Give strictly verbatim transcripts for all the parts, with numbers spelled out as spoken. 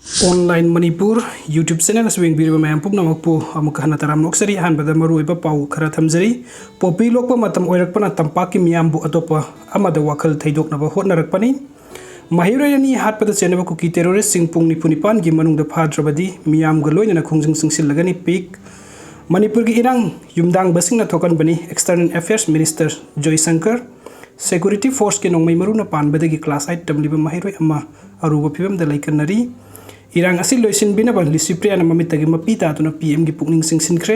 Online Manipur YouTube channel ꯑꯁꯤ ꯌꯦꯡꯕꯤꯔꯤꯕ ꯃꯌꯥꯝ ꯄꯨꯝꯅꯃꯛꯄꯨ ꯑꯃꯨꯛꯀ ꯍꯟꯅ ꯇꯔꯥꯝꯅ ꯑꯣꯛꯆꯔꯤ꯫ ꯑꯍꯥꯟꯕꯗ ꯃꯔꯨꯑꯣꯏꯕ ꯄꯥꯎ ꯈꯔ ꯊꯝꯖꯔꯤ꯫ ꯄꯣꯄꯤ ꯂꯣꯛꯄ ꯃꯇꯝ ꯑꯣꯏꯔꯛꯄꯅ ꯇꯝꯄꯥꯛꯀꯤ ꯃꯤꯌꯥꯝꯕꯨ ꯑꯇꯣꯞꯄ ꯑꯃꯗ ꯋꯥꯈꯜ ꯊꯩꯗꯣꯛꯅꯕ ꯍꯣꯠꯅꯔꯛꯄꯅꯤ꯫ ꯃꯍꯩꯔꯣꯏ ꯑꯅꯤ ꯍꯥꯠꯄꯗ ꯆꯦꯟꯅꯕ ꯀꯨꯀꯤ terroristꯁꯤꯡ ꯄꯨꯡ ꯅꯤꯐꯨ ꯅꯤꯄꯥꯟꯒꯤ ꯃꯅꯨꯡꯗ ꯐꯥꯗ꯭ꯔꯕꯗꯤ ꯃꯤꯌꯥꯝꯒ ꯂꯣꯏꯅꯅ ꯈꯣꯡꯖꯪ ꯆꯪꯁꯤꯜꯂꯒꯅꯤ꯫ ꯄꯤꯛ꯫ ꯃꯅꯤꯄꯨꯔꯒꯤ ꯏꯔꯥꯡ ꯌꯨꯝꯗꯥꯡꯕꯁꯤꯡꯅ ꯊꯣꯛꯍꯟꯕꯅꯤ꯫ External Affairs Minister ꯖꯣꯏꯁꯪꯀꯔ꯫ Security forceꯀꯤ ꯅꯣꯡꯃꯩ ꯃꯔꯨꯅ ꯄꯥꯟꯕꯗꯒꯤ class eight ꯇꯝꯂꯤꯕ ꯃꯍꯩꯔꯣꯏ ꯑꯃ ꯑꯔꯨꯕ ꯐꯤꯕꯝꯗ ꯂꯩꯀꯟꯅꯔꯤ꯫ ꯏꯔꯥꯡ ꯑꯁꯤ ꯂꯣꯏꯁꯤꯟꯕꯤꯅꯕ ꯂꯤꯁꯤꯄ꯭ꯔꯤꯌꯥꯅ ꯃꯃꯤꯠꯇꯒꯤ ꯃꯄꯤ ꯇꯥꯗꯨꯅ PMꯒꯤ ꯄꯨꯛꯅꯤꯡ ꯆꯤꯡꯁꯤꯟꯈ꯭ꯔꯦ꯫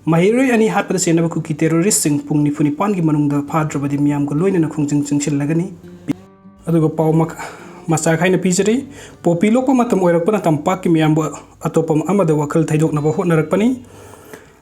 ꯃꯍꯩꯔꯣꯏ ꯑꯅꯤ ꯍꯥꯠꯄꯗ ꯆꯦꯟꯅꯕ ꯀꯨꯀꯤ terroristꯁꯤꯡ ꯄꯨꯡ ꯅꯤꯐꯨ ꯅꯤꯄꯥꯟꯒꯤ ꯃꯅꯨꯡꯗ ꯐꯥꯗ꯭ꯔꯕꯗꯤ ꯃꯤꯌꯥꯝꯒ ꯂꯣꯏꯅꯅ ꯈꯣꯡꯖꯪ ꯆꯪꯁꯤꯜꯂꯒꯅꯤ꯫ ꯑꯗꯨꯒ ꯄꯥꯎ ꯃꯈ-, ꯃꯆꯥ ꯈꯥꯏꯅ ꯄꯤꯖꯔꯤ꯫ ꯄꯣꯄꯤ ꯂꯣꯛꯄ ꯃꯇꯝ ꯑꯣꯏꯔꯛꯄꯅ ꯇꯝꯄꯥꯛꯀꯤ ꯃꯤꯌꯥꯝꯕꯨ ꯑꯇꯣꯞꯄ ꯑꯃꯗ ꯋꯥꯈꯜ ꯊꯩꯗꯣꯛꯅꯕ ꯍꯣꯠꯅꯔꯛꯄꯅꯤ꯫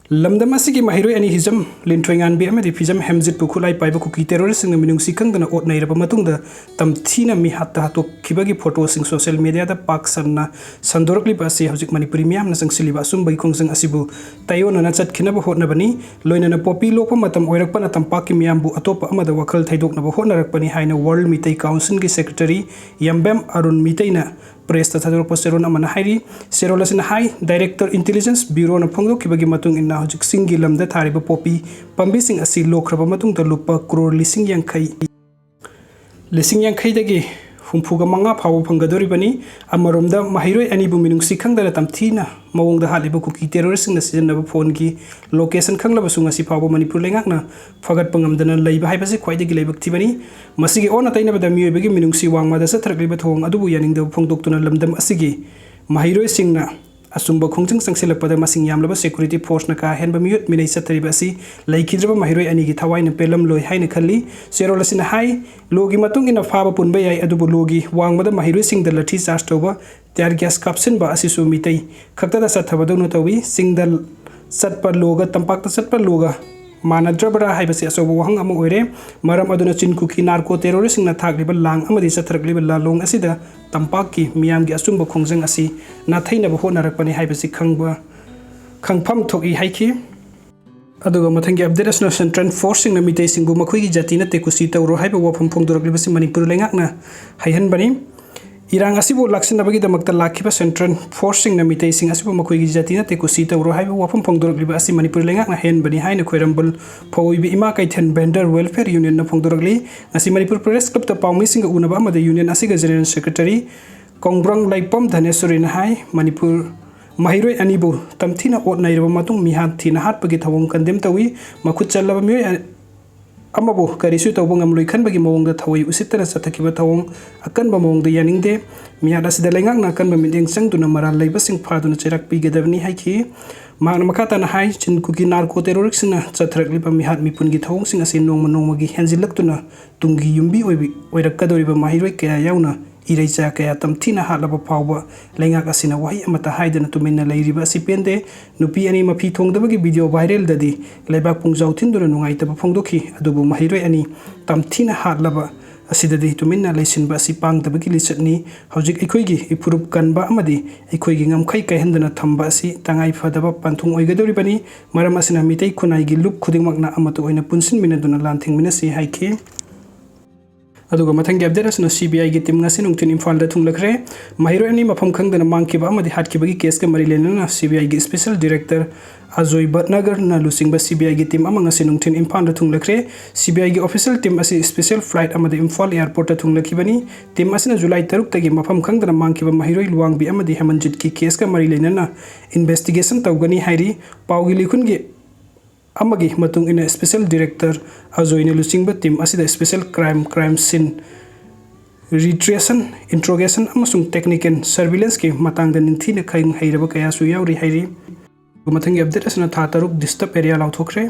ꯂꯝꯗꯝ ꯑꯁꯤꯒꯤ ꯃꯍꯩꯔꯣꯏ ꯑꯅꯤ ꯍꯤꯖꯝ ꯂꯤꯟꯊꯣꯏꯉꯥꯟꯕꯤ ꯑꯃꯗꯤ ꯐꯤꯖꯝ ꯍꯦꯝꯖꯤꯠꯄꯨ ꯈꯨꯠꯂꯥꯏ ꯄꯥꯏꯕ ꯀꯨꯀꯤ terroristꯁꯤꯡꯅ ꯃꯤꯅꯨꯡꯁꯤ ꯈꯪꯗꯅ ꯑꯣꯠ ꯅꯩꯔꯕ ꯃꯇꯨꯡꯗ ꯇꯝꯊꯤꯅ ꯃꯤꯍꯥꯠꯇ ꯍꯥꯠꯇꯣꯛꯈꯤꯕꯒꯤ photoꯁꯤꯡ social mediaꯗ ꯄꯥꯛ ꯁꯟꯅ ꯁꯟꯗꯣꯔꯛꯂꯤꯕ ꯑꯁꯤ ꯍꯧꯖꯤꯛ ꯃꯅꯤꯄꯨꯔꯤ ꯃꯤꯌꯥꯝꯅ ꯆꯪꯁꯤꯜꯂꯤꯕ ꯑꯆꯨꯝꯕꯒꯤ ꯈꯣꯡꯖꯪ ꯑꯁꯤꯕꯨ ꯇꯥꯏꯑꯣꯟꯅꯅ ꯆꯠꯈꯤꯅꯕ ꯍꯣꯠꯅꯕꯅꯤ꯫ ꯂꯣꯏꯅꯅ ꯄꯣꯄꯤ ꯂꯣꯛꯄ ꯃꯇꯝ ꯑꯣꯏꯔꯛꯄꯅ ꯇꯝꯄꯥꯛꯀꯤ ꯃꯤꯌꯥꯝꯕꯨ ꯑꯇꯣꯞꯄ ꯑꯃꯗ ꯋꯥꯈꯜ ꯊꯩꯗꯣꯛꯅꯕ ꯍꯣꯠꯅꯔꯛꯄꯅꯤ ꯍꯥꯏꯅ World ꯃꯤꯇꯩ Councilꯒꯤ secretary ꯌꯥꯝꯕꯦꯝ ꯑꯔꯨꯟ ꯃꯤꯇꯩꯅ pressꯇ ꯊꯥꯗꯣꯔꯛꯄ ꯆꯦꯔꯣꯜ ꯑꯃꯅ ꯍꯥꯏꯔꯤ꯫ ꯆꯦꯔꯣꯜ ꯑꯁꯤꯅ ꯍꯥꯏ, Director Intelligence Bureauꯅ ꯐꯣꯡꯗꯣꯛꯈꯤꯕꯒꯤ ꯃꯇꯨꯡ ꯏꯟꯅ ꯍꯧꯖꯤꯛ ꯆꯤꯡꯒꯤ ꯂꯝꯗ ꯊꯥꯔꯤꯕ ꯄꯣꯄꯤ ꯄꯥꯝꯕꯤꯁꯤꯡ ꯑꯁꯤ ꯂꯣꯛꯈ꯭ꯔꯕ ꯃꯇꯨꯡꯗ ꯂꯨꯄꯥ ꯀ꯭ꯔꯣꯔ ꯂꯤꯁꯤꯡ ꯌꯥꯡꯈꯩ, ꯂꯤꯁꯤꯡ ꯌꯥꯡꯈꯩꯗꯒꯤ ꯍꯨꯝꯐꯨꯒ ꯃꯉꯥ ꯐꯥꯎꯕ ꯐꯪꯒꯗꯧꯔꯤꯕꯅꯤ꯫ ꯑꯃꯔꯣꯝꯗ ꯃꯍꯩꯔꯣꯏ ꯑꯅꯤꯕꯨ ꯃꯤꯅꯨꯡꯁꯤ ꯈꯪꯗꯅ ꯇꯝꯊꯤꯅ ꯃꯑꯣꯡꯗ ꯍꯥꯠꯂꯤꯕ ꯀꯨꯀꯤ terroristꯁꯤꯡꯅ ꯁꯤꯖꯤꯟꯅꯕ phoneꯒꯤ location ꯈꯪꯂꯕꯁꯨ ꯉꯁꯤ ꯐꯥꯎꯕ ꯃꯅꯤꯄꯨꯔ ꯂꯩꯉꯥꯛꯅ ꯐꯒꯠꯄ ꯉꯝꯗꯅ ꯂꯩꯕ ꯍꯥꯏꯕꯁꯤ ꯈ꯭ꯋꯥꯏꯗꯒꯤ ꯂꯥꯏꯕꯛ ꯊꯤꯕꯅꯤ꯫ ꯃꯁꯤꯒꯤ ꯑꯣꯟꯅ ꯇꯩꯅꯕꯗ ꯃꯤꯑꯣꯏꯕꯒꯤ ꯃꯤꯅꯨꯡꯁꯤ ꯋꯥꯡꯃꯗ ꯆꯠꯊꯔꯛꯂꯤꯕ ꯊꯧꯑꯣꯡ ꯑꯗꯨꯕꯨ ꯌꯥꯅꯤꯡꯗꯕ ꯐꯣꯡꯗꯣꯛꯇꯨꯅ ꯂꯝꯗꯝ ꯑꯁꯤꯒꯤ ꯃꯍꯩꯔꯣꯏꯁꯤꯡꯅ ꯑꯆꯨꯝꯕ ꯈꯣꯡꯖꯪ ꯆꯪꯁꯤꯜꯂꯛꯄꯗ ꯃꯁꯤꯡ ꯌꯥꯝꯂꯕ security forceꯅ ꯀꯥ ꯍꯦꯟꯕ ꯃꯤꯑꯣꯠ ꯃꯤꯅꯩ ꯆꯠꯊꯔꯤꯕ ꯑꯁꯤ ꯂꯩꯈꯤꯗ꯭ꯔꯕ ꯃꯍꯩꯔꯣꯏ ꯑꯅꯤꯒꯤ ꯊꯋꯥꯏꯅ ꯄꯦꯜꯂꯝꯂꯣꯏ ꯍꯥꯏꯅ ꯈꯜꯂꯤ꯫ ꯆꯦꯔꯣꯜ ꯑꯁꯤꯅ ꯍꯥꯏ, lawꯒꯤ ꯃꯇꯨꯡ ꯏꯟꯅ ꯐꯥꯕ ꯄꯨꯟꯕ ꯌꯥꯏ, ꯑꯗꯨꯕꯨ lawꯒꯤ ꯋꯥꯡꯃꯗ ꯃꯍꯩꯔꯣꯏꯁꯤꯡꯗ ꯂꯥꯊꯤ charge ꯇꯧꯕ, tear gas ꯀꯥꯞꯁꯤꯟꯕ ꯑꯁꯤꯁꯨ ꯃꯤꯇꯩ ꯈꯛꯇꯗ ꯆꯠꯊꯕꯗꯧꯅ ꯇꯧꯏ꯫ ꯆꯤꯡꯗ ꯆꯠꯄ lawꯒ ꯇꯝꯄꯥꯛꯇ ꯆꯠꯄ lawꯒ ꯃꯥꯟꯅꯗ꯭ꯔꯕ꯭ꯔꯥ ꯍꯥꯏꯕꯁꯤ ꯑꯆꯧꯕ ꯋꯥꯍꯪ ꯑꯃ ꯑꯣꯏꯔꯦ꯫ ꯃꯔꯝ ꯑꯗꯨꯅ ꯆꯤꯟ ꯀꯨꯀꯤ narco terroristꯁꯤꯡꯅ ꯊꯥꯛꯂꯤꯕ ꯂꯥꯡ ꯑꯃꯗꯤ ꯆꯠꯊꯔꯛꯂꯤꯕ ꯂꯥꯂꯣꯡ ꯑꯁꯤꯗ ꯇꯝꯄꯥꯛꯀꯤ ꯃꯤꯌꯥꯝꯒꯤ ꯑꯆꯨꯝꯕ ꯈꯣꯡꯖꯪ ꯑꯁꯤ ꯅꯥꯊꯩꯅꯕ ꯍꯣꯠꯅꯔꯛꯄꯅꯤ ꯍꯥꯏꯕꯁꯤ ꯈꯪꯕ, ꯈꯪꯐꯝ ꯊꯣꯛꯏ ꯍꯥꯏꯈꯤ꯫ ꯑꯗꯨꯒ ꯃꯊꯪꯒꯤ update ꯑꯁꯤꯅ central forceꯁꯤꯡꯅ ꯃꯤꯇꯩꯁꯤꯡꯕꯨ ꯃꯈꯣꯏꯒꯤ ꯖꯥꯇꯤ ꯅꯠꯇꯦ ꯀꯨꯁꯤ ꯇꯧꯔꯣ ꯍꯥꯏꯕ ꯋꯥꯐꯝ ꯐꯣꯡꯗꯣꯔꯛꯂꯤꯕꯁꯤ ꯃꯅꯤꯄꯨꯔ ꯂꯩꯉꯥꯛꯅ ꯍꯥꯏꯍꯟꯕꯅꯤ꯫ ꯏꯔꯥꯡ ꯑꯁꯤꯕꯨ ꯂꯥꯛꯁꯤꯟꯅꯕꯒꯤꯗꯃꯛꯇ ꯂꯥꯛꯈꯤꯕ ꯁꯦꯟꯇ꯭ꯔꯦꯜ ꯐꯣꯔꯁꯁꯤꯡꯅ ꯃꯤꯇꯩꯁꯤꯡ ꯑꯁꯤꯕꯨ ꯃꯈꯣꯏꯒꯤ ꯖꯥꯇꯤ ꯅꯠꯇꯦ, ꯀꯨꯁꯤ ꯇꯧꯔꯣ ꯍꯥꯏꯕ ꯋꯥꯐꯝ ꯐꯣꯡꯗꯣꯔꯛꯂꯤꯕ ꯑꯁꯤ ꯃꯅꯤꯄꯨꯔ ꯂꯩꯉꯥꯛꯅ ꯍꯦꯟꯕꯅꯤ ꯍꯥꯏꯅ ꯈ꯭ꯋꯥꯏꯔꯝꯕꯟ ꯐꯧꯏꯕꯤ ꯏꯃꯥ ꯀꯩꯊꯦꯜ ꯚꯦꯟꯗꯔ ꯋꯦꯜꯐꯤꯌꯔ ꯌꯨꯅꯤꯌꯟꯅ ꯐꯣꯡꯗꯣꯔꯛꯂꯤ꯫ ꯉꯁꯤ ꯃꯅꯤꯄꯨꯔ ꯄ꯭ꯔꯦꯁ ꯀ꯭ꯂꯕꯇ ꯄꯥꯎꯃꯤꯁꯤꯡꯒ ꯎꯅꯕ ꯑꯃꯗ ꯌꯨꯅꯤꯌꯟ ꯑꯁꯤꯒ ꯖꯦꯅꯔꯦꯜ ꯁꯦꯀ꯭ꯔꯦꯇꯔꯤ ꯀꯣꯡꯕ꯭ꯔꯪ ꯂꯩꯄꯝ ꯙꯅꯦꯁꯣꯔꯤꯅ ꯍꯥꯏ, ꯃꯅꯤꯄꯨꯔ ꯃꯍꯩꯔꯣꯏ ꯑꯅꯤꯕꯨ ꯇꯝꯊꯤꯅ ꯑꯣꯠ ꯅꯩꯔꯕ ꯃꯇꯨꯡ ꯃꯤꯍꯥꯠ ꯊꯤꯅ ꯍꯥꯠꯄꯒꯤ ꯊꯧꯑꯣꯡ ꯀꯟꯗꯦꯝ ꯇꯧꯏ꯫ ꯃꯈꯨꯠ ꯆꯜꯂꯕ ꯃꯤꯑꯣꯏ ꯑꯃꯕꯨ ꯀꯔꯤꯁꯨ ꯇꯧꯕ ꯉꯝꯂꯣꯏ ꯈꯟꯕꯒꯤ ꯃꯑꯣꯡꯗ ꯊꯑꯣꯏ ꯎꯁꯤꯠꯇꯅ ꯆꯠꯊꯈꯤꯕ ꯊꯧꯑꯣꯡ ꯑꯀꯟꯕ ꯃꯑꯣꯡꯗ ꯌꯥꯅꯤꯡꯗꯦ꯫ ꯃꯤꯍꯥꯠ ꯑꯁꯤꯗ ꯂꯩꯉꯥꯛꯅ ꯑꯀꯟꯕ ꯃꯤꯠꯌꯦꯡ ꯆꯪꯗꯨꯅ ꯃꯔꯥꯜ ꯂꯩꯕꯁꯤꯡ ꯐꯥꯗꯨꯅ ꯆꯩꯔꯥꯛ ꯄꯤꯒꯗꯕꯅꯤ ꯍꯥꯏꯈꯤ꯫ ꯃꯍꯥꯛꯅ ꯃꯈꯥ ꯇꯥꯅ ꯍꯥꯏ, ꯆꯤꯟ ꯀꯨꯀꯤ ꯅꯥꯔꯀꯣ ꯇꯦꯔꯣꯔꯤꯁꯁꯤꯡꯅ ꯆꯠꯊꯔꯛꯂꯤꯕ ꯃꯤꯍꯥꯠ ꯃꯤꯄꯨꯟꯒꯤ ꯊꯧꯑꯣꯡꯁꯤꯡ ꯑꯁꯤ ꯅꯣꯡꯃ ꯅꯣꯡꯃꯒꯤ ꯍꯦꯟꯖꯤꯜꯂꯛꯇꯨꯅ ꯇꯨꯡꯒꯤ ꯌꯨꯝꯕꯤ ꯑꯣꯏꯕꯤ-, ꯑꯣꯏꯔꯛꯀꯗꯧꯔꯤꯕ ꯃꯍꯩꯔꯣꯏ ꯀꯌꯥ ꯌꯥꯎꯅ ꯏꯔꯩꯆꯥ ꯀꯌꯥ ꯇꯝꯊꯤꯅ ꯍꯥꯠꯂꯕ ꯐꯥꯎꯕ ꯂꯩꯉꯥꯛ ꯑꯁꯤꯅ ꯋꯥꯍꯩ ꯑꯃꯠꯇ ꯍꯥꯏꯗꯅ ꯇꯨꯃꯤꯟꯅ ꯂꯩꯔꯤꯕ ꯑꯁꯤ ꯄꯦꯟꯗꯦ꯫ ꯅꯨꯄꯤ ꯑꯅꯤ ꯃꯐꯤ ꯊꯣꯡꯗꯕꯒꯤ ꯚꯤꯗꯤꯑꯣ ꯚꯥꯏꯔꯦꯜꯗꯗꯤ ꯂꯩꯕꯥꯛ ꯄꯨꯡꯖꯥꯎ ꯊꯤꯟꯗꯨꯅ ꯅꯨꯡꯉꯥꯏꯇꯕ ꯐꯣꯡꯗꯣꯛꯈꯤ, ꯑꯗꯨꯕꯨ ꯃꯍꯩꯔꯣꯏ ꯑꯅꯤ ꯇꯝꯊꯤꯅ ꯍꯥꯠꯂꯕ ꯑꯁꯤꯗꯗꯤ ꯇꯨꯃꯤꯟꯅ ꯂꯩꯁꯤꯟꯕ ꯑꯁꯤ ꯄꯥꯡꯗꯕꯒꯤ ꯂꯤꯆꯠꯅꯤ꯫ ꯍꯧꯖꯤꯛ ꯑꯩꯈꯣꯏꯒꯤ ꯏꯐꯨꯔꯨꯞ ꯀꯟꯕ ꯑꯃꯗꯤ ꯑꯩꯈꯣꯏꯒꯤ ꯉꯝꯈꯩ ꯀꯥꯏꯍꯟꯗꯅ ꯊꯝꯕ ꯑꯁꯤ ꯇꯉꯥꯏ ꯐꯗꯕ ꯄꯟꯊꯨꯡ ꯑꯣꯏꯒꯗꯧꯔꯤꯕꯅꯤ꯫ ꯃꯔꯝ ꯑꯁꯤꯅ ꯃꯤꯇꯩ ꯈꯨꯟꯅꯥꯏꯒꯤ ꯂꯨꯞ ꯈꯨꯗꯤꯡꯃꯛꯅ ꯑꯃꯠꯇ ꯑꯣꯏꯅ ꯄꯨꯟꯁꯤꯟꯃꯤꯟꯅꯗꯨꯅ ꯂꯥꯟ ꯊꯦꯡꯃꯤꯟꯅꯁꯤ ꯍꯥꯏꯈꯤ꯫ ꯑꯗꯨꯒ ꯃꯊꯪꯒꯤ ꯑꯞꯗꯦꯠ ꯑꯁꯤꯅ ꯁꯤ ꯕꯤ ꯑꯥꯏꯒꯤ ꯇꯤꯝ ꯉꯁꯤ ꯅꯨꯡꯊꯤꯜ ꯏꯝꯐꯥꯜꯗ ꯊꯨꯡꯂꯈ꯭ꯔꯦ꯫ ꯃꯍꯩꯔꯣꯏ ꯑꯅꯤ ꯃꯐꯝ ꯈꯪꯗꯅ ꯃꯥꯡꯈꯤꯕ ꯑꯃꯗꯤ ꯍꯥꯠꯈꯤꯕꯒꯤ ꯀꯦꯁꯀ ꯃꯔꯤ ꯂꯩꯅꯅ ꯁꯤ ꯕꯤ ꯑꯥꯏꯒꯤ ꯏꯁꯄꯤꯁꯦꯜ ꯗꯤꯔꯦꯛꯇꯔ ꯑꯖꯣꯏ ꯚꯠꯅꯒꯔꯅ ꯂꯨꯆꯤꯡꯕ ꯁꯤ ꯕꯤ ꯑꯥꯏꯒꯤ ꯇꯤꯝ ꯑꯃ ꯉꯁꯤ ꯅꯨꯡꯊꯤꯜ ꯏꯝꯐꯥꯜꯗ ꯊꯨꯡꯂꯈ꯭ꯔꯦ꯫ ꯁꯤ ꯕꯤ ꯑꯥꯏꯒꯤ ꯑꯣꯐꯤꯁꯤꯌꯦꯜ ꯇꯤꯝ ꯑꯁꯤ ꯏꯁꯄꯤꯁꯦꯜ ꯐ꯭ꯂꯥꯏꯠ ꯑꯃꯗ ꯏꯝꯐꯥꯜ ꯑꯦꯌꯥꯔꯄꯣꯔꯠꯇ ꯊꯨꯡꯂꯈꯤꯕꯅꯤ꯫ ꯇꯤꯝ ꯑꯁꯤꯅ ꯖꯨꯂꯥꯏ ꯇꯔꯨꯛꯇꯒꯤ ꯃꯐꯝ ꯈꯪꯗꯅ ꯃꯥꯡꯈꯤꯕ ꯃꯍꯩꯔꯣꯏ ꯂꯨꯋꯥꯡꯕꯤ ꯑꯃꯗꯤ ꯍꯦꯃꯟꯖꯤꯠꯀꯤ ꯀꯦꯁꯀ ꯃꯔꯤ ꯂꯩꯅꯅ ꯏꯟꯚꯦꯁꯇꯤꯒꯦꯁꯟ ꯇꯧꯒꯅꯤ ꯍꯥꯏꯔꯤ꯫ ꯄꯥꯎꯒꯤ ꯂꯤꯈꯨꯟꯒꯤ ꯑꯃꯒꯤ ꯃꯇꯨꯡ ꯏꯟꯅ ꯏꯁꯄꯤꯁꯦꯜ ꯗꯤꯔꯦꯛꯇꯔ ꯑꯖꯣꯏꯅ ꯂꯨꯆꯤꯡꯕ ꯇꯤꯝ ꯑꯁꯤꯗ ꯏꯁꯄꯤꯁꯦꯜ ꯀ꯭ꯔꯥꯏꯝ, ꯀ꯭ꯔꯥꯏꯝ ꯁꯤꯟ, ꯔꯤꯇ꯭ꯔꯦꯁꯟ, ꯏꯟꯇ꯭ꯔꯣꯒꯦꯁꯟ ꯑꯃꯁꯨꯡ ꯇꯦꯛꯅꯤꯀꯦꯜ ꯁꯔꯚꯤꯂꯦꯟꯁꯀꯤ ꯃꯇꯥꯡꯗ ꯅꯤꯡꯊꯤꯅ ꯈꯪ ꯍꯩꯔꯕ ꯀꯌꯥꯁꯨ ꯌꯥꯎꯔꯤ ꯍꯥꯏꯔꯤ꯫ ꯃꯊꯪꯒꯤ ꯑꯞꯗꯦꯠ ꯑꯁꯤꯅ ꯊꯥ ꯇꯔꯨꯛ ꯗꯤꯁꯇꯔꯕ ꯑꯦꯔꯤꯌꯥ ꯂꯥꯎꯊꯣꯛꯈ꯭ꯔꯦ꯫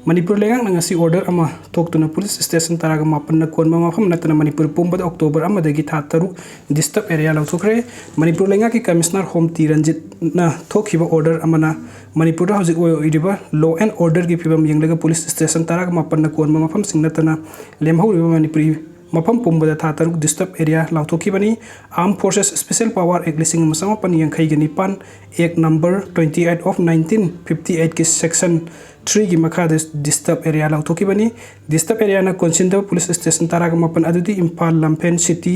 ꯃꯅꯤꯄꯨꯔ ꯂꯩꯉꯥꯛꯅ ꯉꯁꯤ ꯑꯣꯔꯗꯔ ꯑꯃ ꯊꯣꯛꯇꯨꯅ ꯄꯨꯂꯤꯁ ꯁ꯭ꯇꯦꯁꯟ ꯇꯔꯥꯒ ꯃꯥꯄꯟꯅ ꯀꯣꯟꯕ ꯃꯐꯝ ꯅꯠꯇꯅ ꯃꯅꯤꯄꯨꯔ ꯄꯨꯝꯕꯗ ꯑꯣꯛꯇꯣꯕꯔ ꯑꯃꯗꯒꯤ ꯊꯥ ꯇꯔꯨꯛ ꯗꯤꯁꯇꯔꯕ ꯑꯦꯔꯤꯌꯥ ꯂꯥꯎꯊꯣꯛꯈ꯭ꯔꯦ꯫ ꯃꯅꯤꯄꯨꯔ ꯂꯩꯉꯥꯛꯀꯤ ꯀꯃꯤꯁꯅꯔ ꯍꯣꯝ ꯇꯤ ꯔꯟꯖꯤꯠꯅ ꯊꯣꯛꯈꯤꯕ ꯑꯣꯔꯗꯔ ꯑꯃꯅ ꯃꯅꯤꯄꯨꯔꯗ ꯍꯧꯖꯤꯛ ꯑꯣꯏꯔꯤꯕ ꯂꯣ ꯑꯦꯟ ꯑꯣꯔꯗꯔꯒꯤ ꯐꯤꯕꯝ ꯌꯦꯡꯂꯒ ꯄꯨꯂꯤꯁ ꯁ꯭ꯇꯦꯁꯟ ꯇꯔꯥꯒ ꯃꯥꯄꯟꯅ ꯀꯣꯟꯕ ꯃꯐꯝꯁꯤꯡ ꯅꯠꯇꯅ ꯂꯦꯝꯍꯧꯔꯤꯕ ꯃꯅꯤꯄꯨꯔꯤ ꯃꯐꯝ ꯄꯨꯝꯕꯗ ꯊꯥ ꯇꯔꯨꯛ ꯗꯤꯁꯇꯔꯕ area ꯂꯥꯎꯊꯣꯛꯈꯤꯕꯅꯤ꯫ Armed Forces Special Power Act ꯂꯤꯁꯤꯡ ꯑꯃ ꯆꯃꯥꯄꯟ ꯌꯥꯡꯈꯩꯒ ꯅꯤꯄꯥꯟ, Act number twenty eight of nineteen fifty eight ꯀꯤ section three ꯒꯤ ꯃꯈꯥꯗ ꯗꯤꯁꯇꯔꯕ ꯑꯦꯔꯤꯌꯥ ꯂꯥꯎꯊꯣꯛꯈꯤꯕꯅꯤ꯫ ꯗꯤꯁꯇꯔꯕ ꯑꯦꯔꯤꯌꯥꯅ ꯀꯣꯟꯁꯤꯟꯗꯕ ꯄꯨꯂꯤꯁ ꯁ꯭ꯇꯦꯁꯟ ꯇꯔꯥꯒ ꯃꯥꯄꯟ ꯑꯗꯨꯗꯤ ꯏꯝꯐꯥꯜ, ꯂꯝꯐꯦꯜ, ꯁꯤꯇꯤ,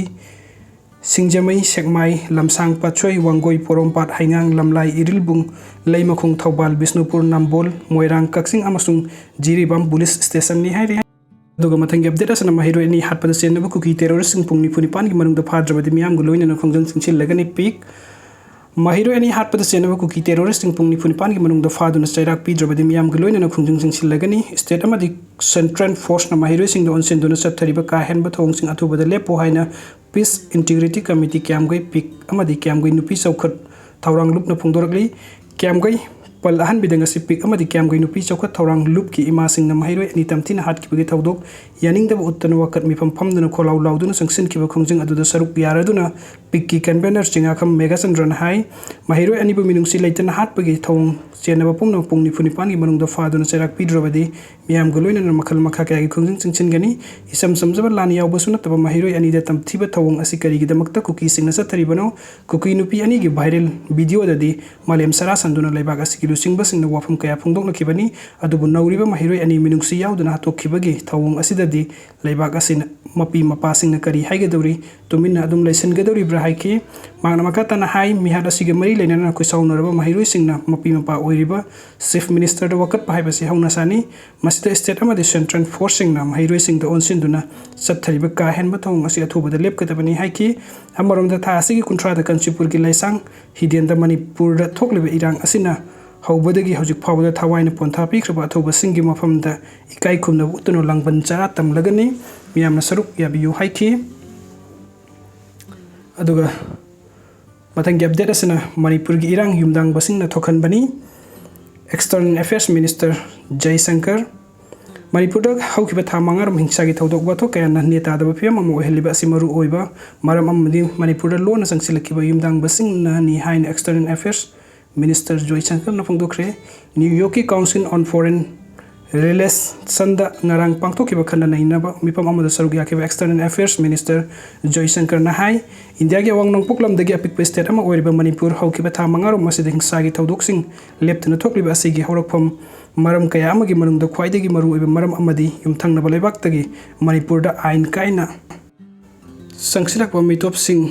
ꯁꯤꯡꯖꯃꯩ, ꯁꯦꯛꯃꯥꯏ, ꯂꯝꯁꯥꯡ, ꯄꯥꯠꯁꯣꯏ, ꯋꯥꯡꯒꯣꯏ, ꯄꯣꯔꯣꯝꯄꯥꯠ, ꯍꯩꯉꯥꯡ, ꯂꯝꯂꯥꯏ, ꯏꯔꯤꯜꯕꯨꯡ, ꯂꯩꯃꯈꯣꯡ, ꯊꯧꯕꯥꯜ, ꯕꯤꯁꯅꯨꯄꯨꯔ, ꯅꯝꯕꯣꯜ, ꯃꯣꯏꯔꯥꯡ, ꯀꯛꯆꯤꯡ ꯑꯃꯁꯨꯡ ꯖꯤꯔꯤꯕꯥꯝ ꯄꯨꯂꯤꯁ ꯁ꯭ꯇꯦꯁꯟꯅꯤ ꯍꯥꯏꯔꯤ꯫ ꯑꯗꯨꯒ ꯃꯊꯪꯒꯤ ꯑꯞꯗꯦꯠ ꯑꯁꯤꯅ ꯃꯍꯩꯔꯣꯏ ꯑꯅꯤ ꯍꯥꯠꯄꯗ ꯆꯦꯟꯅꯕ ꯀꯨꯀꯤ ꯇꯦꯔꯣꯔꯤꯁ꯭ꯠꯁꯤꯡ ꯄꯨꯡ ꯅꯤꯐꯨ ꯅꯤꯄꯥꯟꯒꯤ ꯃꯅꯨꯡꯗ ꯐꯥꯗ꯭ꯔꯕꯗꯤ ꯃꯤꯌꯥꯝꯒ ꯂꯣꯏꯅꯅ ꯈꯣꯡꯖꯪ ꯆꯪꯁꯤꯜꯂꯒꯅꯤ꯫ ꯄꯤꯛ꯫ ꯃꯍꯩꯔꯣꯏ ꯑꯅꯤ ꯍꯥꯠꯄꯗ ꯆꯦꯟꯅꯕ ꯀꯨꯀꯤ ꯇꯦꯔꯣꯔꯤꯁ꯭ꯠꯁꯤꯡ ꯄꯨꯡ ꯅꯤꯐꯨ ꯅꯤꯄꯥꯟꯒꯤ ꯃꯅꯨꯡꯗ ꯐꯥꯗꯨꯅ ꯆꯩꯔꯥꯛ ꯄꯤꯗ꯭ꯔꯕꯗꯤ ꯃꯤꯌꯥꯝꯒ ꯂꯣꯏꯅꯅ ꯈꯣꯡꯖꯪ ꯆꯪꯁꯤꯜꯂꯒꯅꯤ꯫ ꯁ꯭ꯇꯦꯠ ꯑꯃꯗꯤ ꯁꯦꯟꯇ꯭ꯔꯦꯜ ꯐꯣꯔꯁꯅ ꯃꯍꯩꯔꯣꯏꯁꯤꯡꯗ ꯑꯣꯟꯁꯤꯟꯗꯨꯅ ꯆꯠꯊꯔꯤꯕ ꯀꯥ ꯍꯦꯟꯕ ꯊꯧꯑꯣꯡꯁꯤꯡ ꯑꯊꯨꯕꯗ ꯂꯦꯞꯄꯨ ꯍꯥꯏꯅ ꯄꯤꯁ ꯏꯟꯇꯤꯒ꯭ꯔꯤꯇꯤ ꯀꯃꯤꯇꯤ, ꯀ꯭ꯌꯥꯝꯒꯩ ꯄꯤꯛ ꯑꯃꯗꯤ ꯀ꯭ꯌꯥꯝꯒꯩ ꯅꯨꯄꯤ ꯆꯥꯎꯈꯠ ꯊꯧꯔꯥꯡ ꯂꯨꯞꯅ ꯐꯣꯡꯗꯣꯔꯛꯂꯤ꯫ ꯀ꯭ꯌꯥꯝꯒꯩ ꯄꯜ ꯑꯍꯟꯕꯤꯗ ꯉꯁꯤ ꯄꯤꯛ ꯑꯃꯗꯤ ꯀ꯭ꯌꯥꯝꯒꯩ ꯅꯨꯄꯤ ꯆꯥꯎꯈꯠ ꯊꯧꯔꯥꯡ ꯂꯨꯞꯀꯤ ꯏꯃꯥꯁꯤꯡꯅ ꯃꯍꯩꯔꯣꯏ ꯑꯅꯤ ꯇꯝꯊꯤꯅ ꯍꯥꯠꯈꯤꯕꯒꯤ ꯊꯧꯗꯣꯛ ꯌꯥꯅꯤꯡꯗꯕ ꯎꯠꯇꯅ ꯋꯥꯀꯠ ꯃꯤꯐꯝ ꯐꯝꯗꯨꯅ ꯈꯣꯜꯂꯥꯎ ꯂꯥꯎꯗꯨꯅ ꯆꯪꯁꯤꯟꯈꯤꯕ ꯈꯣꯡꯖꯪ ꯑꯗꯨꯗ ꯁꯔꯨꯛ ꯌꯥꯔꯗꯨꯅ ꯄꯤꯛꯀꯤ ꯀꯟꯚꯦꯅꯔ ꯆꯤꯡꯉꯥꯈꯝ ꯃꯦꯘꯆꯟꯗ꯭ꯔꯅ ꯍꯥꯏ, ꯃꯍꯩꯔꯣꯏ ꯑꯅꯤꯕꯨ ꯃꯤꯅꯨꯡꯁꯤ ꯂꯩꯇꯅ ꯍꯥꯠꯄꯒꯤ ꯊꯧꯑꯣꯡ ꯆꯦꯟꯅꯕ ꯄꯨꯝꯅꯃꯛ ꯄꯨꯡ ꯅꯤꯐꯨ ꯅꯤꯄꯥꯟꯒꯤ ꯃꯅꯨꯡꯗ ꯐꯥꯗꯨꯅ ꯆꯩꯔꯥꯛ ꯄꯤꯗ꯭ꯔꯕꯗꯤ ꯃꯤꯌꯥꯝꯒ ꯂꯣꯏꯅꯅ ꯃꯈꯜ ꯃꯈꯥ ꯀꯌꯥꯒꯤ ꯈꯣꯡꯖꯪ ꯆꯪꯁꯤꯟꯒꯅꯤ꯫ ꯏꯆꯝ ꯆꯝꯖꯕ ꯂꯥꯟ ꯌꯥꯎꯕꯁꯨ ꯅꯠꯇꯕ ꯃꯍꯩꯔꯣꯏ ꯑꯅꯤꯗ ꯇꯝꯊꯤꯕ ꯊꯧꯑꯣꯡ ꯑꯁꯤ ꯀꯔꯤꯒꯤꯗꯃꯛꯇ ꯀꯨꯀꯤꯁꯤꯡꯅ ꯆꯠꯊꯔꯤꯕꯅꯣ? ꯀꯨꯀꯤ ꯅꯨꯄꯤ ꯑꯅꯤꯒꯤ ꯚꯥꯏꯔꯦꯜ ꯚꯤꯗꯤꯑꯣꯗꯗꯤ ꯃꯥꯂꯦꯝ ꯁꯥꯔꯥ ꯁꯟꯗꯨꯅ ꯂꯩꯕꯥꯛ ꯑꯁꯤꯒꯤ ꯂꯨꯆꯤꯡꯕꯁꯤꯡꯅ ꯋꯥꯐꯝ ꯀꯌꯥ ꯐꯣꯡꯗꯣꯛꯅꯈꯤꯕꯅꯤ꯫ ꯑꯗꯨꯕꯨ ꯅꯧꯔꯤꯕ ꯃꯍꯩꯔꯣꯏ ꯑꯅꯤ ꯃꯤꯅꯨꯡꯁꯤ ꯌꯥꯎꯗꯅ ꯍꯥꯠꯇꯣꯛꯈꯤꯕꯒꯤ ꯊꯧꯑꯣꯡ ꯑꯁꯤꯗꯗꯤ ꯂꯩꯕꯥꯛ ꯑꯁꯤꯅ ꯃꯄꯤ ꯃꯄꯥꯁꯤꯡꯅ ꯀꯔꯤ ꯍꯥꯏꯒꯗꯧꯔꯤ? ꯇꯨꯃꯤꯟꯅ ꯑꯗꯨꯝ ꯂꯩꯁꯤꯟꯒꯗꯧꯔꯤꯕ꯭ꯔꯥ ꯍꯥꯏꯈꯤ꯫ ꯃꯍꯥꯛꯅ ꯃꯈꯥ ꯇꯥꯅ ꯍꯥꯏ, ꯃꯤꯍꯥꯠ ꯑꯁꯤꯒ ꯃꯔꯤ ꯂꯩꯅꯅ ꯈꯣꯏꯁꯥꯎꯅꯔꯕ ꯃꯍꯩꯔꯣꯏꯁꯤꯡꯅ ꯃꯄꯤ ꯃꯄꯥ ꯑꯣꯏꯔꯤꯕ ꯆꯤꯐ ꯃꯤꯅꯤꯁꯇꯔꯗ ꯋꯥꯀꯠꯄ ꯍꯥꯏꯕꯁꯤ ꯍꯧꯅ ꯁꯥꯅꯤ꯫ ꯃꯁꯤꯗ ꯁ꯭ꯇꯦꯠ ꯑꯃꯗꯤ ꯁꯦꯟꯇ꯭ꯔꯦꯜ ꯐꯣꯔꯁꯁꯤꯡꯅ ꯃꯍꯩꯔꯣꯏꯁꯤꯡꯗ ꯑꯣꯟꯁꯤꯟꯗꯨꯅ ꯆꯠꯊꯔꯤꯕ ꯀꯥ ꯍꯦꯟꯕ ꯊꯧꯑꯣꯡ ꯑꯁꯤ ꯑꯊꯨꯕꯗ ꯂꯦꯞꯀꯗꯕꯅꯤ ꯍꯥꯏꯈꯤ꯫ ꯑꯃꯔꯣꯝꯗ, ꯊꯥ ꯑꯁꯤꯒꯤ ꯀꯨꯟꯊ꯭ꯔꯥꯗ ꯀꯥꯟꯆꯤꯄꯨꯔꯒꯤ ꯂꯥꯏꯁꯥꯡ ꯍꯤꯗꯦꯟꯗ ꯃꯅꯤꯄꯨꯔꯗ ꯊꯣꯛꯂꯤꯕ ꯏꯔꯥꯡ ꯑꯁꯤꯅ ꯍꯧꯕꯗꯒꯤ ꯍꯧꯖꯤꯛ ꯐꯥꯎꯕꯗ ꯊꯋꯥꯏꯅ ꯄꯣꯟꯊꯥ ꯄꯤꯈ꯭ꯔꯕ ꯑꯊꯧꯕꯁꯤꯡꯒꯤ ꯃꯐꯝꯗ ꯏꯀꯥꯏ ꯈꯨꯝꯅꯕ ꯎꯠꯇꯨꯅ ꯂꯥꯡꯕꯟ ꯆꯔꯥ ꯇꯝꯂꯒꯅꯤ꯫ ꯃꯤꯌꯥꯝꯅ ꯁꯔꯨꯛ ꯌꯥꯕꯤꯌꯨ ꯍꯥꯏꯈꯤ꯫ ꯑꯗꯨꯒ ꯃꯊꯪꯒꯤ ꯑꯞꯗꯦꯠ ꯑꯁꯤꯅ ꯃꯅꯤꯄꯨꯔꯒꯤ ꯏꯔꯥꯡ ꯌꯨꯝꯗꯥꯡꯕꯁꯤꯡꯅ ꯊꯣꯛꯍꯟꯕꯅꯤ꯫ External affairs minister Jaishankar. ꯃꯅꯤꯄꯨꯔꯗ ꯍꯧꯈꯤꯕ ꯊꯥ ꯃꯉꯥꯔꯣꯝ ꯍꯤꯡꯁꯥꯒꯤ ꯊꯧꯗꯣꯛ ꯋꯥꯊꯣꯛ ꯀꯌꯥꯅ ꯅꯦꯇꯥꯗꯕ ꯐꯤꯕꯝ ꯑꯃ ꯑꯣꯏꯍꯜꯂꯤꯕ ꯑꯁꯤ ꯃꯔꯨ ꯑꯣꯏꯕ ꯃꯔꯝ ꯑꯃꯗꯤ ꯃꯅꯤꯄꯨꯔꯗ ꯂꯣꯟꯅ ꯆꯪꯁꯤꯜꯂꯛꯈꯤꯕ ꯌꯨꯝꯗꯥꯡꯕꯁꯤꯡꯅꯅꯤ ꯍꯥꯏꯅ ꯑꯦꯛꯁꯇꯔꯅꯦꯜ ꯑꯦꯐꯤꯌꯔꯁ ꯃꯤꯅꯤꯁꯇꯔ ꯖꯣꯏꯁꯪꯀꯔꯅ ꯐꯣꯡꯗꯣꯛꯈ꯭ꯔꯦ꯫ ꯅ꯭ꯌꯨ ꯌꯣꯔꯛꯀꯤ ꯀꯥꯎꯟꯁꯤꯜ ꯑꯣꯟ ꯐꯣꯔꯦꯟ ꯔꯤꯂꯦꯁꯟꯗ ꯉꯔꯥꯡ ꯄꯥꯡꯊꯣꯛꯈꯤꯕ ꯈꯟꯅ ꯅꯩꯅꯕ ꯃꯤꯐꯝ ꯑꯃꯗ ꯁꯔꯨꯛ ꯌꯥꯈꯤꯕ ꯑꯦꯛꯁꯇꯔꯅꯦꯜ ꯑꯦꯐꯤꯌꯔꯁ ꯃꯤꯅꯤꯁꯇꯔ ꯖꯣꯏꯁꯪꯀꯔꯅ ꯍꯥꯏ, ꯏꯟꯗꯤꯌꯥꯒꯤ ꯑꯋꯥꯡ ꯅꯣꯡꯄꯣꯛ ꯂꯝꯗꯒꯤ ꯑꯄꯤꯛꯄ ꯁ꯭ꯇꯦꯠ ꯑꯃ ꯑꯣꯏꯔꯤꯕ ꯃꯅꯤꯄꯨꯔ ꯍꯧꯈꯤꯕ ꯊꯥ ꯃꯉꯥꯔꯣꯝ ꯑꯁꯤꯗ ꯍꯤꯡꯁꯥꯒꯤ ꯊꯧꯗꯣꯛꯁꯤꯡ ꯂꯦꯞꯇꯅ ꯊꯣꯛꯂꯤꯕ ꯑꯁꯤꯒꯤ ꯍꯧꯔꯛꯐꯝ ꯃꯔꯝ ꯀꯌꯥ ꯑꯃꯒꯤ ꯃꯅꯨꯡꯗ ꯈ꯭ꯋꯥꯏꯗꯒꯤ ꯃꯔꯨꯑꯣꯏꯕ ꯃꯔꯝ ꯑꯃꯗꯤ ꯌꯨꯝꯊꯪꯅꯕ ꯂꯩꯕꯥꯛꯇꯒꯤ ꯃꯅꯤꯄꯨꯔꯗ ꯑꯥꯏꯟ ꯀꯥꯏꯅ ꯆꯪꯁꯤꯜꯂꯛꯄ ꯃꯤꯇꯣꯞꯁꯤꯡ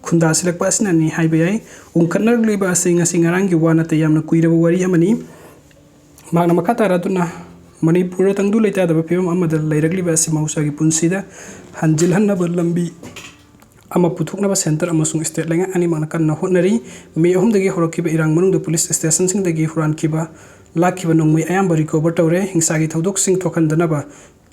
ꯈꯨꯟꯗꯥꯁꯤꯜꯂꯛꯄ ꯑꯁꯤꯅꯅꯤ ꯍꯥꯏꯕ ꯌꯥꯏ꯫ ꯎꯪꯈꯠꯅꯔꯛꯂꯤꯕ ꯑꯁꯤ ꯉꯁꯤ ꯉꯔꯥꯡꯒꯤ ꯋꯥ ꯅꯠꯇꯦ, ꯌꯥꯝꯅ ꯀꯨꯏꯔꯕ ꯋꯥꯔꯤ ꯑꯃꯅꯤ꯫ ꯃꯍꯥꯛꯅ ꯃꯈꯥ ꯇꯥꯔꯗꯨꯅ ꯃꯅꯤꯄꯨꯔꯗ ꯇꯪꯗꯨ ꯂꯩꯇꯥꯗꯕ ꯐꯤꯕꯝ ꯑꯃꯗ ꯂꯩꯔꯛꯂꯤꯕ ꯑꯁꯤ ꯃꯍꯧꯁꯥꯒꯤ ꯄꯨꯟꯁꯤꯗ ꯍꯟꯖꯤꯜꯍꯟꯅꯕ ꯂꯝꯕꯤ ꯑꯃ ꯄꯨꯊꯣꯛꯅꯕ centre ꯑꯃꯁꯨꯡ state ꯂꯩꯉꯥꯛ ꯑꯅꯤꯃꯛꯅ ꯀꯟꯅ ꯍꯣꯠꯅꯔꯤ꯫ ꯃꯦ ꯑꯍꯨꯝꯗꯒꯤ ꯍꯧꯔꯛꯈꯤꯕ ꯏꯔꯥꯡ ꯃꯅꯨꯡꯗ police stationꯁꯤꯡꯗꯒꯤ ꯍꯨꯔꯥꯟꯈꯤꯕ ꯂꯥꯛꯈꯤꯕ ꯅꯣꯡꯃꯩ ꯑꯌꯥꯝꯕ recover ꯇꯧꯔꯦ꯫ ꯍꯤꯡꯁꯥꯒꯤ ꯊꯧꯗꯣꯛꯁꯤꯡ ꯊꯣꯛꯍꯟꯗꯅꯕ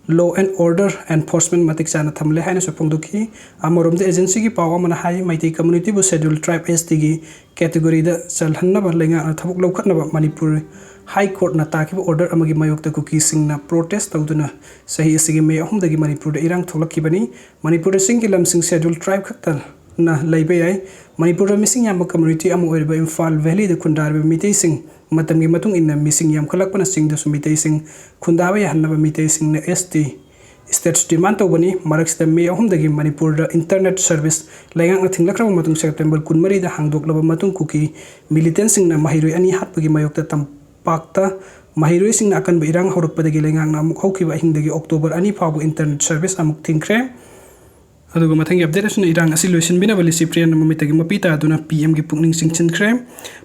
law and order enforcement ꯃꯇꯤꯛ ꯆꯥꯅ ꯊꯝꯂꯦ ꯍꯥꯏꯅꯁꯨ ꯐꯣꯡꯗꯣꯛꯈꯤ꯫ ꯑꯃꯔꯣꯝꯗ agencyꯒꯤ ꯄꯥꯎ ꯑꯃꯅ ꯍꯥꯏ, ꯃꯩꯇꯩ communityꯕꯨ Scheduled Tribe STꯒꯤ categoryꯗ ꯆꯜꯍꯟꯅꯕ ꯂꯩꯉꯥꯛꯅ ꯊꯕꯛ ꯂꯧꯈꯠꯅꯕ ꯃꯅꯤꯄꯨꯔ High Courtꯅ ꯇꯥꯈꯤꯕ order ꯑꯃꯒꯤ ꯃꯥꯌꯣꯛꯇ ꯀꯨꯀꯤꯁꯤꯡꯅ protest ꯇꯧꯗꯨꯅ ꯆꯍꯤ ꯑꯁꯤꯒꯤ ꯃꯦ ꯑꯍꯨꯝꯗꯒꯤ ꯃꯅꯤꯄꯨꯔꯗ ꯏꯔꯥꯡ ꯊꯣꯛꯂꯛꯈꯤꯕꯅꯤ꯫ ꯃꯅꯤꯄꯨꯔꯗ ꯆꯤꯡꯒꯤ ꯂꯝꯁꯤꯡ Scheduled Tribe ꯈꯛꯇꯅ ꯂꯩꯕ ꯌꯥꯏ꯫ ꯃꯅꯤꯄꯨꯔꯗ ꯃꯤꯁꯤꯡ ꯌꯥꯝꯕ community ꯑꯃ ꯑꯣꯏꯔꯤꯕ ꯏꯝꯐꯥꯜ valleyꯗ ꯈꯨꯟꯗꯥꯔꯤꯕ ꯃꯤꯇꯩꯁꯤꯡ ꯃꯇꯝꯒꯤ ꯃꯇꯨꯡ ꯏꯟꯅ ꯃꯤꯁꯤꯡ ꯌꯥꯝꯈꯠꯂꯛꯄꯅ ꯆꯤꯡꯗꯁꯨ ꯃꯤꯇꯩꯁꯤꯡ ꯈꯨꯟꯗꯥꯕ ꯌꯥꯍꯟꯅꯕ ꯃꯤꯇꯩꯁꯤꯡꯅ ST status demand ꯇꯧꯕꯅꯤ꯫ ꯃꯔꯛꯁꯤꯗ ꯃꯦ ꯑꯍꯨꯝꯗꯒꯤ ꯃꯅꯤꯄꯨꯔꯗ internet service ꯂꯩꯉꯥꯛꯅ ꯊꯤꯡꯂꯛꯈ꯭ꯔꯕ ꯃꯇꯨꯡ September ꯀꯨꯟꯃꯔꯤꯗ ꯍꯥꯡꯗꯣꯛꯂꯕ ꯃꯇꯨꯡ ꯀꯨꯀꯤ militantꯁꯤꯡꯅ ꯃꯍꯩꯔꯣꯏ ꯑꯅꯤ ꯍꯥꯠꯄꯒꯤ ꯃꯥꯌꯣꯛꯇ ꯇꯝꯄꯥꯛꯇ ꯃꯍꯩꯔꯣꯏꯁꯤꯡꯅ ꯑꯀꯟꯕ ꯏꯔꯥꯡ ꯍꯧꯔꯛꯄꯗꯒꯤ ꯂꯩꯉꯥꯛꯅ ꯑꯃꯨꯛ ꯍꯧꯈꯤꯕ ꯑꯍꯤꯡꯗꯒꯤ October ꯑꯅꯤ ꯐꯥꯎꯕ internet service ꯑꯃꯨꯛ ꯊꯤꯡꯈ꯭ꯔꯦ꯫ ꯑꯗꯨꯒ ꯃꯊꯪꯒꯤ update ꯑꯁꯤꯅ ꯏꯔꯥꯡ ꯑꯁꯤ ꯂꯣꯏꯁꯤꯟꯕꯤꯅꯕ ꯂꯤꯁꯤꯄ꯭ꯔꯤꯌꯥꯅ ꯃꯃꯤꯠꯇꯒꯤ ꯃꯄꯤ ꯇꯥꯗꯨꯅ PMꯒꯤ ꯄꯨꯛꯅꯤꯡ ꯆꯤꯡꯁꯤꯟꯈ꯭ꯔꯦ꯫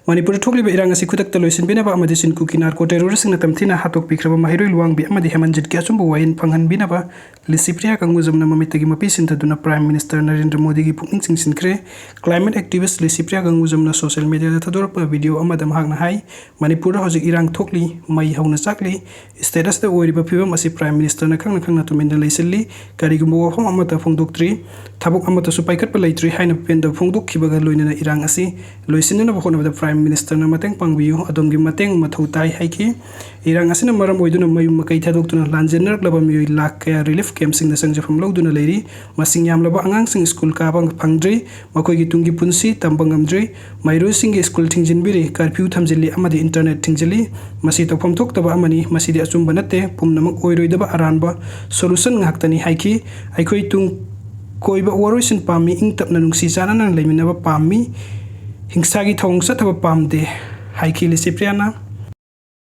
ꯃꯅꯤꯄꯨꯔꯗ ꯊꯣꯛꯂꯤꯕ ꯏꯔꯥꯡ ꯑꯁꯤ ꯈꯨꯗꯛꯇ ꯂꯣꯏꯁꯤꯟꯕꯤꯅꯕ ꯑꯃꯗꯤ ꯆꯤꯟ ꯀꯨꯀꯤ narco terroristꯁꯤꯡꯅ ꯇꯝꯊꯤꯅ ꯍꯥꯠꯇꯣꯛꯄꯤꯈ꯭ꯔꯕ ꯃꯍꯩꯔꯣꯏ ꯂꯨꯋꯥꯡꯕꯤ ꯑꯃꯗꯤ ꯍꯦꯃꯟꯖꯤꯠꯀꯤ ꯑꯆꯨꯝꯕ ꯋꯥꯌꯦꯜ ꯐꯪꯍꯟꯕꯤꯅꯕ ꯂꯤꯁꯤꯄ꯭ꯔꯤꯌꯥ ꯀꯪꯒꯨꯖꯝꯅ ꯃꯃꯤꯠꯇꯒꯤ ꯃꯄꯤ ꯁꯤꯟꯊꯗꯨꯅ Prime Minister ꯅꯔꯦꯟꯗ꯭ꯔ ꯃꯣꯗꯤꯒꯤ ꯄꯨꯛꯅꯤꯡ ꯆꯤꯡꯁꯤꯟꯈ꯭ꯔꯦ꯫ Climate activist Licypriya ꯀꯪꯒꯨꯖꯝꯅ social mediaꯗ ꯊꯥꯗꯣꯔꯛꯄ video ꯑꯃꯗ ꯃꯍꯥꯛꯅ ꯍꯥꯏ, ꯃꯅꯤꯄꯨꯔꯗ ꯍꯧꯖꯤꯛ ꯏꯔꯥꯡ ꯊꯣꯛꯂꯤ, ꯃꯩ ꯍꯧꯅ ꯆꯥꯛꯂꯤ, stateꯁꯤꯗ ꯑꯣꯏꯔꯤꯕ ꯐꯤꯕꯝ ꯑꯁꯤ Prime Ministerꯅ ꯈꯪꯅ ꯈꯪꯅ ꯇꯨꯃꯤꯟꯅ ꯂꯩꯁꯤꯜꯂꯤ꯫ ꯀꯔꯤꯒꯨꯝꯕ ꯋꯥꯐꯝ ꯑꯃꯠꯇ ꯐꯣꯡꯗꯣꯛꯇ꯭ꯔꯤ꯫ ꯊꯕꯛ ꯑꯃꯠꯇꯁꯨ ꯄꯥꯏꯈꯠꯄ ꯂꯩꯇ꯭ꯔꯤ ꯍꯥꯏꯅ ꯄꯦꯟꯗꯕ ꯐꯣꯡꯗꯣꯛꯈꯤꯕꯒ ꯂꯣꯏꯅꯅ ꯏꯔꯥꯡ ꯑꯁꯤ ꯂꯣꯏꯁꯤꯟꯅꯅꯕ ꯍꯣꯠꯅꯕꯗ Prime Ministerꯅ ꯃꯇꯦꯡ ꯄꯥꯡꯕꯤꯌꯨ, ꯑꯗꯣꯝꯒꯤ ꯃꯇꯦꯡ ꯃꯊꯧ ꯇꯥꯏ ꯍꯥꯏꯈꯤ꯫ ꯏꯔꯥꯡ ꯑꯁꯤꯅ ꯃꯔꯝ ꯑꯣꯏꯗꯨꯅ ꯃꯌꯨꯝ ꯃꯀꯩ ꯊꯥꯗꯣꯛꯇꯨꯅ ꯂꯥꯟꯖꯦꯟꯅꯔꯛꯂꯕ ꯃꯤꯑꯣꯏ ꯂꯥꯈ ꯀꯌꯥ relief campꯁꯤꯡꯗ ꯆꯪꯖꯐꯝ ꯂꯧꯗꯨꯅ ꯂꯩꯔꯤ꯫ ꯃꯁꯤꯡ ꯌꯥꯝꯂꯕ ꯑꯉꯥꯡꯁꯤꯡ ꯁ꯭ꯀꯨꯜ ꯀꯥꯕ ꯐꯪꯗ꯭ꯔꯤ꯫ ꯃꯈꯣꯏꯒꯤ ꯇꯨꯡꯒꯤ ꯄꯨꯟꯁꯤ ꯇꯝꯕ ꯉꯝꯗ꯭ꯔꯤ꯫ ꯃꯍꯩꯔꯣꯏꯁꯤꯡꯒꯤ ꯁ꯭ꯀꯨꯜ ꯊꯤꯡꯖꯤꯟꯕꯤꯔꯤ, curfew ꯊꯝꯖꯤꯜꯂꯤ ꯑꯃꯗꯤ internet ꯊꯤꯡꯖꯤꯜꯂꯤ꯫ ꯃꯁꯤ ꯇꯧꯐꯝ ꯊꯣꯛꯇꯕ ꯑꯃꯅꯤ꯫ ꯃꯁꯤꯗꯤ ꯑꯆꯨꯝꯕ ꯅꯠꯇꯦ꯫ ꯄꯨꯝꯅꯃꯛ ꯑꯣꯏꯔꯣꯏꯗꯕ ꯑꯔꯥꯟꯕ solution ꯉꯥꯛꯇꯅꯤ ꯍꯥꯏꯈꯤ꯫ ꯑꯩꯈꯣꯏ ꯇꯨꯡ ꯀꯣꯏꯕ ꯋꯥꯔꯣꯏꯁꯤꯟ ꯄꯥꯝꯃꯤ, ꯏꯪ ꯇꯞꯅ ꯅꯨꯡꯁꯤ ꯆꯥꯟꯅꯅ ꯂꯩꯃꯤꯟꯅꯕ ꯄꯥꯝꯃꯤ, ꯍꯤꯡꯁꯥꯒꯤ ꯊꯧꯑꯣꯡ ꯆꯠꯊꯕ ꯄꯥꯝꯗꯦ ꯍꯥꯏꯈꯤ ꯂꯤꯁꯤꯄ꯭ꯔꯤꯌꯥꯅ꯫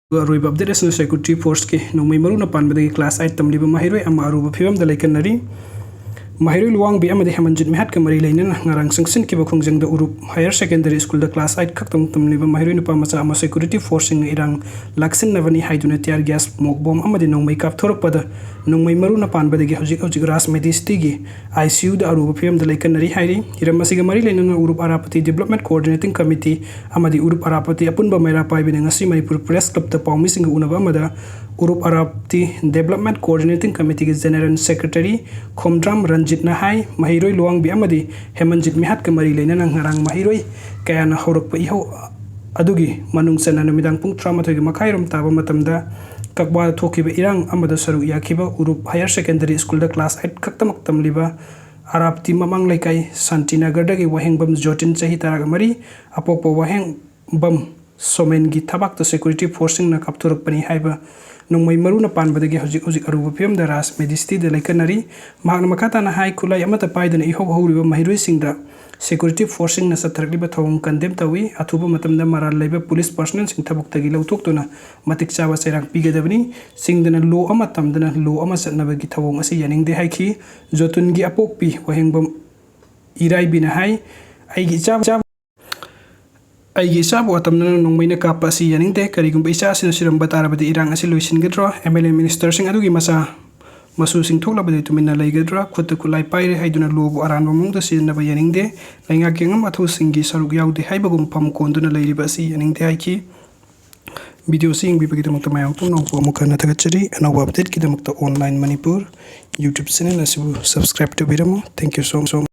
ꯑꯗꯨꯒ ꯑꯔꯣꯏꯕ update ꯑꯁꯤꯅ security forceꯀꯤ ꯅꯣꯡꯃꯩ ꯃꯔꯨꯅ ꯄꯥꯟꯕꯗꯒꯤ class eight ꯇꯝꯂꯤꯕ ꯃꯍꯩꯔꯣꯏ ꯑꯃ ꯑꯔꯨꯕ ꯐꯤꯕꯝꯗ ꯂꯩꯀꯟꯅꯔꯤ꯫ ꯃꯍꯩꯔꯣꯏ ꯂꯨꯋꯥꯡꯕꯤ ꯑꯃꯗꯤ ꯍꯦꯃꯟꯖꯤꯠ ꯃꯤꯍꯥꯠꯀ ꯃꯔꯤ ꯂꯩꯅꯅ ꯉꯔꯥꯡ ꯆꯪꯁꯤꯟꯈꯤꯕ ꯈꯣꯡꯖꯪꯗ ꯎꯔꯨꯞ ꯍꯥꯌꯔ ꯁꯦꯀꯦꯟꯗꯔꯤ ꯁ꯭ꯀꯨꯜꯗ ꯀ꯭ꯂꯥꯁ ꯑꯩꯠ ꯈꯛꯇꯃꯛ ꯇꯝꯂꯤꯕ ꯃꯍꯩꯔꯣꯏ ꯅꯨꯄꯥ ꯃꯆꯥ ꯑꯃ ꯁꯦꯀ꯭ꯌꯨꯔꯤꯇꯤ ꯐꯣꯔꯁꯁꯤꯡꯅ ꯏꯔꯥꯡ ꯂꯥꯛꯁꯤꯟꯅꯕꯅꯤ ꯍꯥꯏꯗꯨꯅ ꯇꯤꯌꯥꯔ ꯒ꯭ꯌꯥꯁ, ꯃꯣꯛ ꯕꯣꯝ ꯑꯃꯗꯤ ꯅꯣꯡꯃꯩ ꯀꯥꯞꯊꯣꯔꯛꯄꯗ ꯅꯣꯡꯃꯩ ꯃꯔꯨꯅ ꯄꯥꯟꯕꯗꯒꯤ ꯍꯧꯖꯤꯛ ꯍꯧꯖꯤꯛ ꯔꯥꯖ ꯃꯦꯗꯤꯁꯤꯇꯤꯒꯤ ꯑꯥꯏ ꯁꯤ ꯌꯨꯗ ꯑꯔꯨꯕ ꯐꯤꯕꯝꯗ ꯂꯩꯀꯠꯅꯔꯤ ꯍꯥꯏꯔꯤ꯫ ꯍꯤꯔꯝ ꯑꯁꯤꯒ ꯃꯔꯤ ꯂꯩꯅꯅ ꯎꯔꯨꯞ ꯑꯔꯥꯄꯇꯤ ꯗꯤꯕ꯭ꯂꯞꯃꯦꯟ ꯀꯣꯑꯣꯔꯗꯤꯅꯦꯇꯤꯡ ꯀꯃꯤꯇꯤ ꯑꯃꯗꯤ ꯎꯔꯨꯞ ꯑꯔꯥꯄꯇꯤ ꯑꯄꯨꯟꯕ ꯃꯩꯔꯥ ꯄꯥꯏꯕꯤꯅ ꯉꯁꯤ ꯃꯅꯤꯄꯨꯔ ꯄ꯭ꯔꯦꯁ ꯀ꯭ꯂꯕꯇ ꯄꯥꯎꯃꯤꯁꯤꯡꯒ ꯎꯅꯕ ꯑꯃꯗ ꯎꯔꯨꯞ ꯑꯔꯥꯄꯇꯤ development coordinating ꯀꯃꯤꯇꯤꯒꯤ general secretary Khomdram ꯔꯟꯖꯤꯠꯅ ꯍꯥꯏ, ꯃꯍꯩꯔꯣꯏ ꯂꯨꯋꯥꯡꯕꯤ ꯑꯃꯗꯤ ꯍꯦꯃꯟꯖꯤꯠ ꯃꯤꯍꯥꯠꯀ ꯃꯔꯤ ꯂꯩꯅꯅ ꯉꯔꯥꯡ ꯃꯍꯩꯔꯣꯏ ꯀꯌꯥꯅ ꯍꯧꯔꯛꯄ ꯏꯍꯧ ꯑꯗꯨꯒꯤ ꯃꯅꯨꯡ ꯆꯟꯅ ꯅꯨꯃꯤꯗꯥꯡ ꯄꯨꯡ ꯇꯔꯥꯃꯥꯊꯣꯏꯒꯤ ꯃꯈꯥꯏꯔꯣꯝ ꯇꯥꯕ ꯃꯇꯝꯗ ꯀꯛꯋꯥꯗ ꯊꯣꯛꯈꯤꯕ ꯏꯔꯥꯡ ꯑꯃꯗ ꯁꯔꯨꯛ ꯌꯥꯈꯤꯕ ꯎꯔꯨꯞ ꯍꯥꯌꯔ ꯁꯦꯀꯦꯟꯗꯔꯤ ꯁ꯭ꯀꯨꯜꯗ ꯀ꯭ꯂꯥꯁ ꯑꯩꯠ ꯈꯛꯇꯃꯛ ꯇꯝꯂꯤꯕ ꯑꯔꯥꯞꯇꯤ ꯃꯃꯥꯡ ꯂꯩꯀꯥꯏ ꯁꯥꯟꯇꯤꯅꯒꯔꯗꯒꯤ ꯋꯥꯍꯦꯡꯕꯝ ꯖꯣꯇꯤꯟ, ꯆꯍꯤ ꯇꯔꯥꯃꯔꯤ, ꯑꯄꯣꯛꯄ ꯋꯥꯍꯦꯡꯕꯝ ꯁꯣꯃꯦꯟꯒꯤ ꯊꯕꯥꯛꯇ ꯁꯦꯀ꯭ꯌꯨꯔꯤꯇꯤ ꯐꯣꯔꯁꯁꯤꯡꯅ ꯀꯥꯞꯊꯣꯔꯛꯄꯅꯤ ꯍꯥꯏꯕ ꯅꯣꯡꯃꯩ ꯃꯔꯨꯅ ꯄꯥꯟꯕꯗꯒꯤ ꯍꯧꯖꯤꯛ ꯍꯧꯖꯤꯛ ꯑꯔꯨꯕ ꯐꯤꯕꯝꯗ ꯔꯥꯖ ꯃꯦꯗꯤꯁꯤꯇꯤꯗ ꯂꯩꯀꯠꯅꯔꯤ꯫ ꯃꯍꯥꯛꯅ ꯃꯈꯥ ꯇꯥꯅ ꯍꯥꯏ, ꯈꯨꯠꯂꯥꯏ ꯑꯃꯠꯇ ꯄꯥꯏꯗꯅ ꯏꯍꯧ ꯍꯧꯔꯤꯕ ꯃꯍꯩꯔꯣꯏꯁꯤꯡꯗ ꯁꯦꯀ꯭ꯌꯨꯔꯤꯇꯤ ꯐꯣꯔꯁꯁꯤꯡꯅ ꯆꯠꯊꯔꯛꯂꯤꯕ ꯊꯧꯑꯣꯡ ꯀꯟꯗꯦꯝ ꯇꯧꯏ꯫ ꯑꯊꯨꯕ ꯃꯇꯝꯗ ꯃꯔꯥꯜ ꯂꯩꯕ ꯄꯨꯂꯤꯁ ꯄꯔꯁꯅꯦꯜꯁꯤꯡ ꯊꯕꯛꯇꯒꯤ ꯂꯧꯊꯣꯛꯇꯨꯅ ꯃꯇꯤꯛ ꯆꯥꯕ ꯆꯩꯔꯥꯛ ꯄꯤꯒꯗꯕꯅꯤ꯫ ꯆꯤꯡꯗꯅ ꯂꯣ ꯑꯃ ꯇꯝꯗꯅ ꯂꯣ ꯑꯃ ꯆꯠꯅꯕꯒꯤ ꯊꯧꯑꯣꯡ ꯑꯁꯤ ꯌꯥꯅꯤꯡꯗꯦ ꯍꯥꯏꯈꯤ꯫ ꯖꯣꯇꯨꯟꯒꯤ ꯑꯄꯣꯛꯄꯤ ꯋꯥꯍꯦꯡꯕꯝ ꯏꯔꯥꯏꯕꯤꯅ ꯍꯥꯏ, "ꯑꯩꯒꯤ ꯏꯆꯥ ꯑꯩꯒꯤ ꯏꯆꯥꯕꯨ ꯑꯇꯝꯅꯅ ꯅꯣꯡꯃꯩꯅ ꯀꯥꯞꯄ ꯑꯁꯤ ꯌꯥꯅꯤꯡꯗꯦ꯫ ꯀꯔꯤꯒꯨꯝꯕ ꯏꯆꯥ ꯑꯁꯤꯅ ꯁꯤꯔꯝꯕ ꯇꯥꯔꯕꯗꯤ ꯏꯔꯥꯡ ꯑꯁꯤ ꯂꯣꯏꯁꯤꯟꯒꯗ꯭ꯔꯣ? ꯑꯦꯝ ꯑꯦꯜ ꯑꯦ ꯃꯤꯅꯤꯁꯇꯔꯁꯤꯡ ꯑꯗꯨꯒꯤ ꯃꯆꯥ ꯃꯁꯨꯁꯤꯡ ꯊꯣꯛꯂꯕꯗꯤ ꯇꯨꯃꯤꯟꯅ ꯂꯩꯒꯗ꯭ꯔꯥ? ꯈꯨꯠꯇ ꯈꯨꯠꯂꯥꯏ ꯄꯥꯏꯔꯦ ꯍꯥꯏꯗꯨꯅ ꯂꯣꯕꯨ ꯑꯔꯥꯟꯕ ꯃꯑꯣꯡꯗ ꯁꯤꯖꯤꯟꯅꯕ ꯌꯥꯅꯤꯡꯗꯦ꯫ ꯂꯩꯉꯥꯛꯀꯤ ꯑꯉꯝ ꯑꯊꯧꯁꯤꯡꯒꯤ ꯁꯔꯨꯛ ꯌꯥꯎꯗꯦ ꯍꯥꯏꯕꯒꯨꯝ ꯐꯝ ꯀꯣꯟꯗꯨꯅ ꯂꯩꯔꯤꯕ ꯑꯁꯤ ꯌꯥꯅꯤꯡꯗꯦ" ꯍꯥꯏꯈꯤ꯫ ꯚꯤꯗꯤꯑꯣ ꯑꯁꯤ ꯌꯦꯡꯕꯤꯕꯒꯤꯗꯃꯛꯇ ꯃꯌꯥꯝ ꯄꯨꯝꯅꯃꯛꯄꯨ ꯑꯃꯨꯛ ꯍꯟꯅ ꯊꯥꯒꯠꯆꯔꯤ꯫ ꯑꯅꯧꯕ ꯑꯞꯗꯦꯠꯀꯤꯗꯃꯛꯇ ꯑꯣꯟꯂꯥꯏꯟ ꯃꯅꯤꯄꯨꯔ ꯌꯨꯇ꯭ꯌꯨꯕ ꯆꯦꯅꯦꯜ ꯑꯁꯤꯕꯨ subscribe ꯇꯧꯕꯤꯔꯝꯃꯨ꯫ Thank you so much.